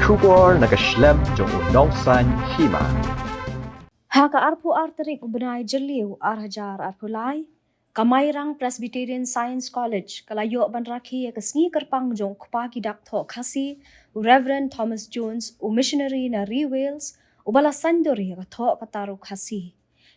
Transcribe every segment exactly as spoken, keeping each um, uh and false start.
Khubor na ka shlem jong u nongsan hima. Ha ka arphew ar tarik u bnai Jylliew ar hajar arphew lai, ka Mairang Presbyterian Science College ka la ïoh ban rakhe ïa ka sngi kyrpang jong u kpa ki dak thoh Khasi, u Reverend Thomas Jones, u missionary na ri Wales, uba la saiñdur ïa ka thoh ka taru Khasi.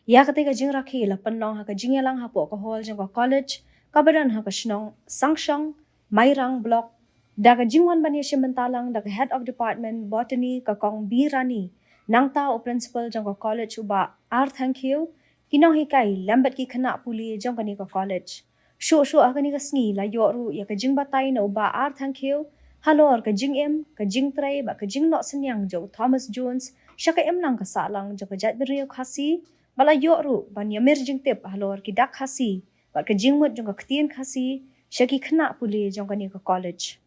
Ïa katei ka jingrakhe la pynlong ha ka jingïalang hapoh ka hall jong ka college, kaba don ha ka shnong Sangshong, Mairang Block, da ka jingwan ban ïashim bynta lang da ka Head of Department Botany, ka Kong B Rani, nangta u Principal jong ka college, u Bah R Thangkhiew, ki nonghikai lem bad ki khynnah pule jong kane ka college. Shuh shuh ha kane ka sngi la ïoh ruh ïa ka jingbatai na u Bah R Thangkhiew halor ka jingim, ka jingtrei bad ka jingnoh synñiang jong u Thomas Jones sha ka imlang ka sahlang jong ka jaitbynriew Khasi, bad la ïoh ruh ban ïamir jingtip halor ki dak Khasi bad ka jingmut jong ka ktien Khasi sha ki khynnah pule jong kane ka college.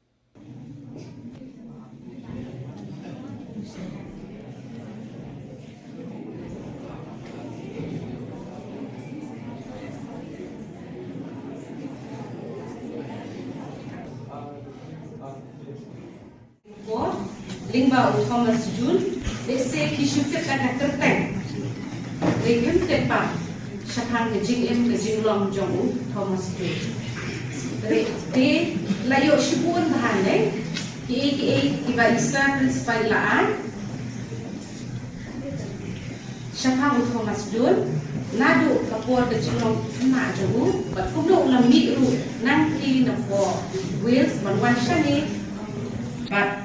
Ko, lyngba u Thomas Jones, lehse ki shu tip da ka kyrteng. Hynrei kim tip pat shaphang ka jingim ka jinglong jong u Thomas Jones. Hynrei te la ïoh shibun bha ne, kiei kiei kiba i Sir Principal i la ai shaphang u Thomas Jones, naduh ka por ka jinglong khynnah jong u, bad kumno u la mih ruh nangkylli na poh Wales ban wan shane. Bad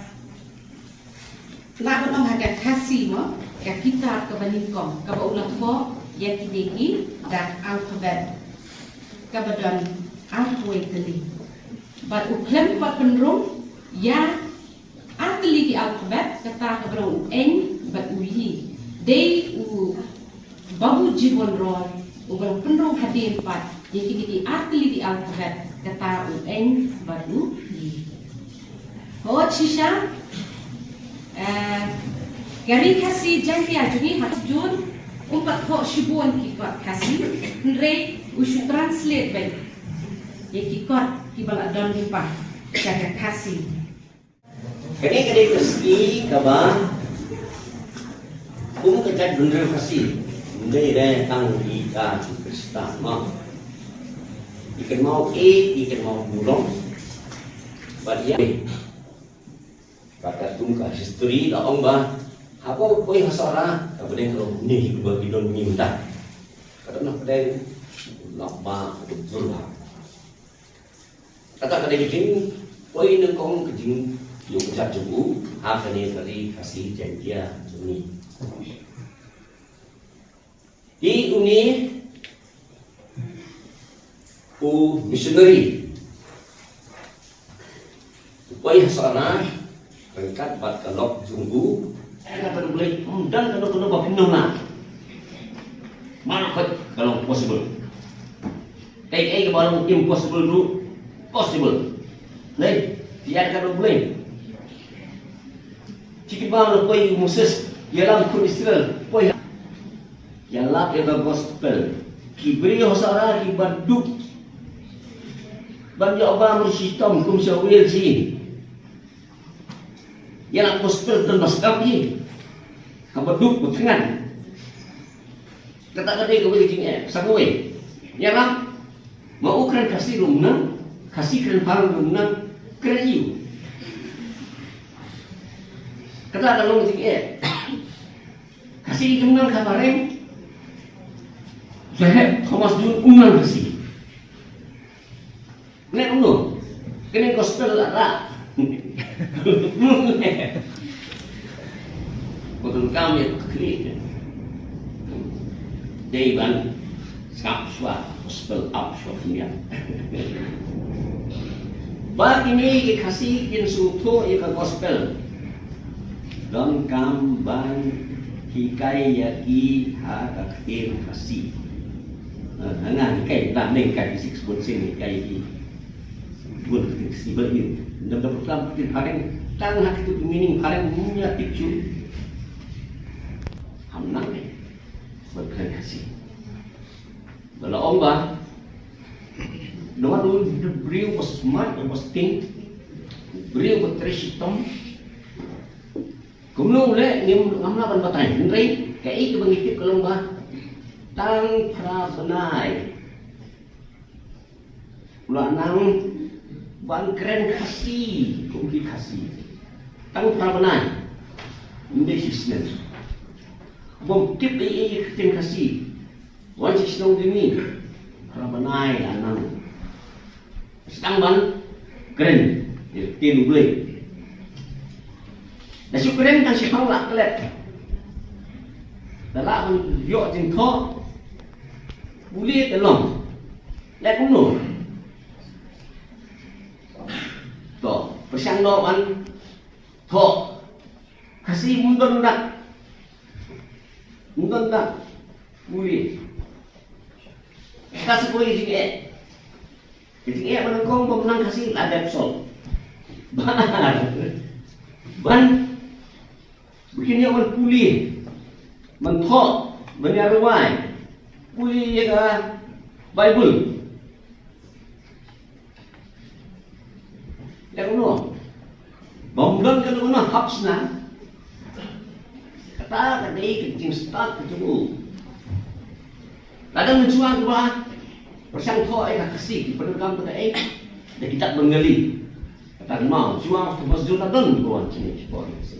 lah ban ong ha ka Khasi mo, ka kitab kaba nyngkong kaba u la thoh ïa kine ki dak alphabet kaba don arphew wei tylli. Bad u khlem pat pynrung ïa ar tylli ki alphabet, kata kaba u N bad u Y. Dei u Babu Jibon Roy uba la pynrung hadien pat ïa kine ki ar tylli ki alphabet, kata u N bad u Y. Hooid shisha, eh, ka ri Khasi Jaiñtia jong ngi ha June, um pat thoh shibun ki kot Khasi, hynrei u shu translate beit ïa ki kot kiba la don lypa sha ka Khasi. Kane ka dei ka sngi kaba kum ka jaitbynriew Khasi, ym dei re tang ïa ka Khristan mo. Ïa kynmaw ïeit, ïa kynmaw burom. Bad ïa, bad katkum ka history la ong ba haba u poi ha Sohra, ka bneng ka long une hi kaba ki don une mynta. Ka don na pdeng, na ba, ka don jur ba. Kata ka dei ka jingpoi nyngkong ka jingïoh jat jong u ha kane ka ri Khasi Jaiñtia jong ngi. Te une u missionary u poi ha Sohra ryngkat bad ka lok jong u. Ka kata U Blei, ym don kano kano ba phin ym lah. Mar khoit ka long possible. Kaei kaei kaba long impossible ruh possible. Dei, ïa ka U Blei. Shi kiba la poi u Moses ïalam khun Israel, poi ïalap ïa ka gospel. Ki briew ha Sohra kiba duk ban ïoh bam ruh shitom kum sha Wales hi. Ïalap gospel tang ba sdang hi. Haba duk ba thngan. Kata ka dei kawei ka jingeh, sa kawei. Ïarap, ma u kren Khasi ruh nang, Khasi kren Phareng ruh nang, kren aiu. Kata ka long jingeh. Khasi ki nang ka Phareng, Saheb Thomas Jones u nang Khasi. Ngan ong, kane gospel la rah. Ko donkam ïa kane. Dei ban sngap shuwa gospel ap shuwa pynïaid. Ba kine ki Khasi kin sngewthuh ïa ka gospel. Donkam ban hikai ïa ki ha ka ktien Khasi. Ha, nga hikai, nga hikai six point six hikai ki. Bun ka ktien Khasi ba ïa. Ndam da proklam ktien Phareng, tang ha ktien meaning Phareng munya tip shu. Ham nang ne. Ban kren Khasi. Ba la ong ba. Namar u briew ba smart, ba sting. Briew ba trei shitom. Kumno leh ngim, ngam lah ban batai. Hynrei kaei kaba ngi tip ka long ba tang phra bnai u la nang ban kren Khasi kum ki Khasi. Tang phra bnai. Ym dei shisien. Bym tip ei ei ka ktien Khasi. Wan sha shnong jong ngi, phra bnai la nang sdang ban kren ïa ka ktien U Blei. Da shu kren tang shiphang la klet. Da lah ban ïoh jingthoh. Pule te long. Leh kumno? To, pyrshang noh ban thoh. Khasi ym don dak. Ym don dak. Pule. Ka sa kawei ka jingeh. Ka jingeh ba nyngkong ba ym nang Khasi la dep solve. Ban, ban ba kin ïoh ban pule, ban thoh, ban ïa rwai. Pule ïa ka Baibl. Ïa kumno? Bym don kano kano hap sna. Kata ka dei ka jingstad ka jong u. Lada mynshuwa kiba pyrshang thoh ïa ka Khasi ki pyndonkam kata, eh, da kita Bengali. Kata ka mau shuwa ka bos jong ka don kiba wan sini kiba wan Khasi.